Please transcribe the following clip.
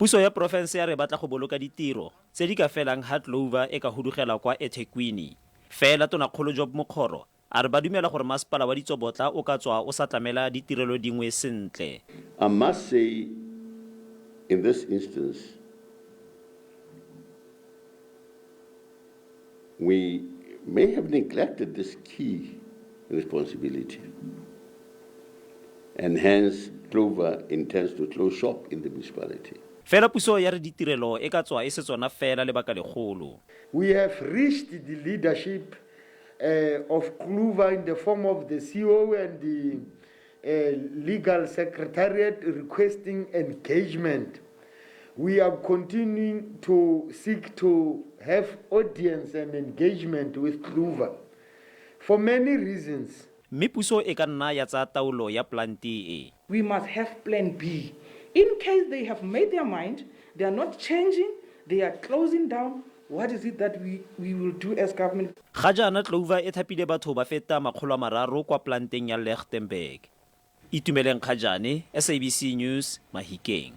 Puso ya porofense ya re batla go boloka ditiro tse di ka felang ha Clover e ka hudugela kwa eThekwini. Fela Tonakgolo Job Mokgoro a re ba dumela gore masepala wa Ditsobotla o ka tswa o sa tlamela ditirelo dingwe sentle. I must say in this instance we may have neglected this key responsibility and hence Clover intends to close shop in the municipality. Fela puso ya re ditirelo e ka tswa e se tsona fela lebaka legolo. We have reached the leadership of Clover in the form of the CEO and the legal secretariat requesting engagement. We are continuing to seek to have audience and engagement with Clover for many reasons. Mme puso e ka nna ya tsaya taolo ya polante e. We must have plan B. In case they have made their mind, they are not changing, they are closing down, what is it that we, we will do as government? Ga jaana Clover e thapile batho ba feta 300 kwa polanteng ya Lichtenburg. Itumeleng Kgajane, SABC News, Mahikeng.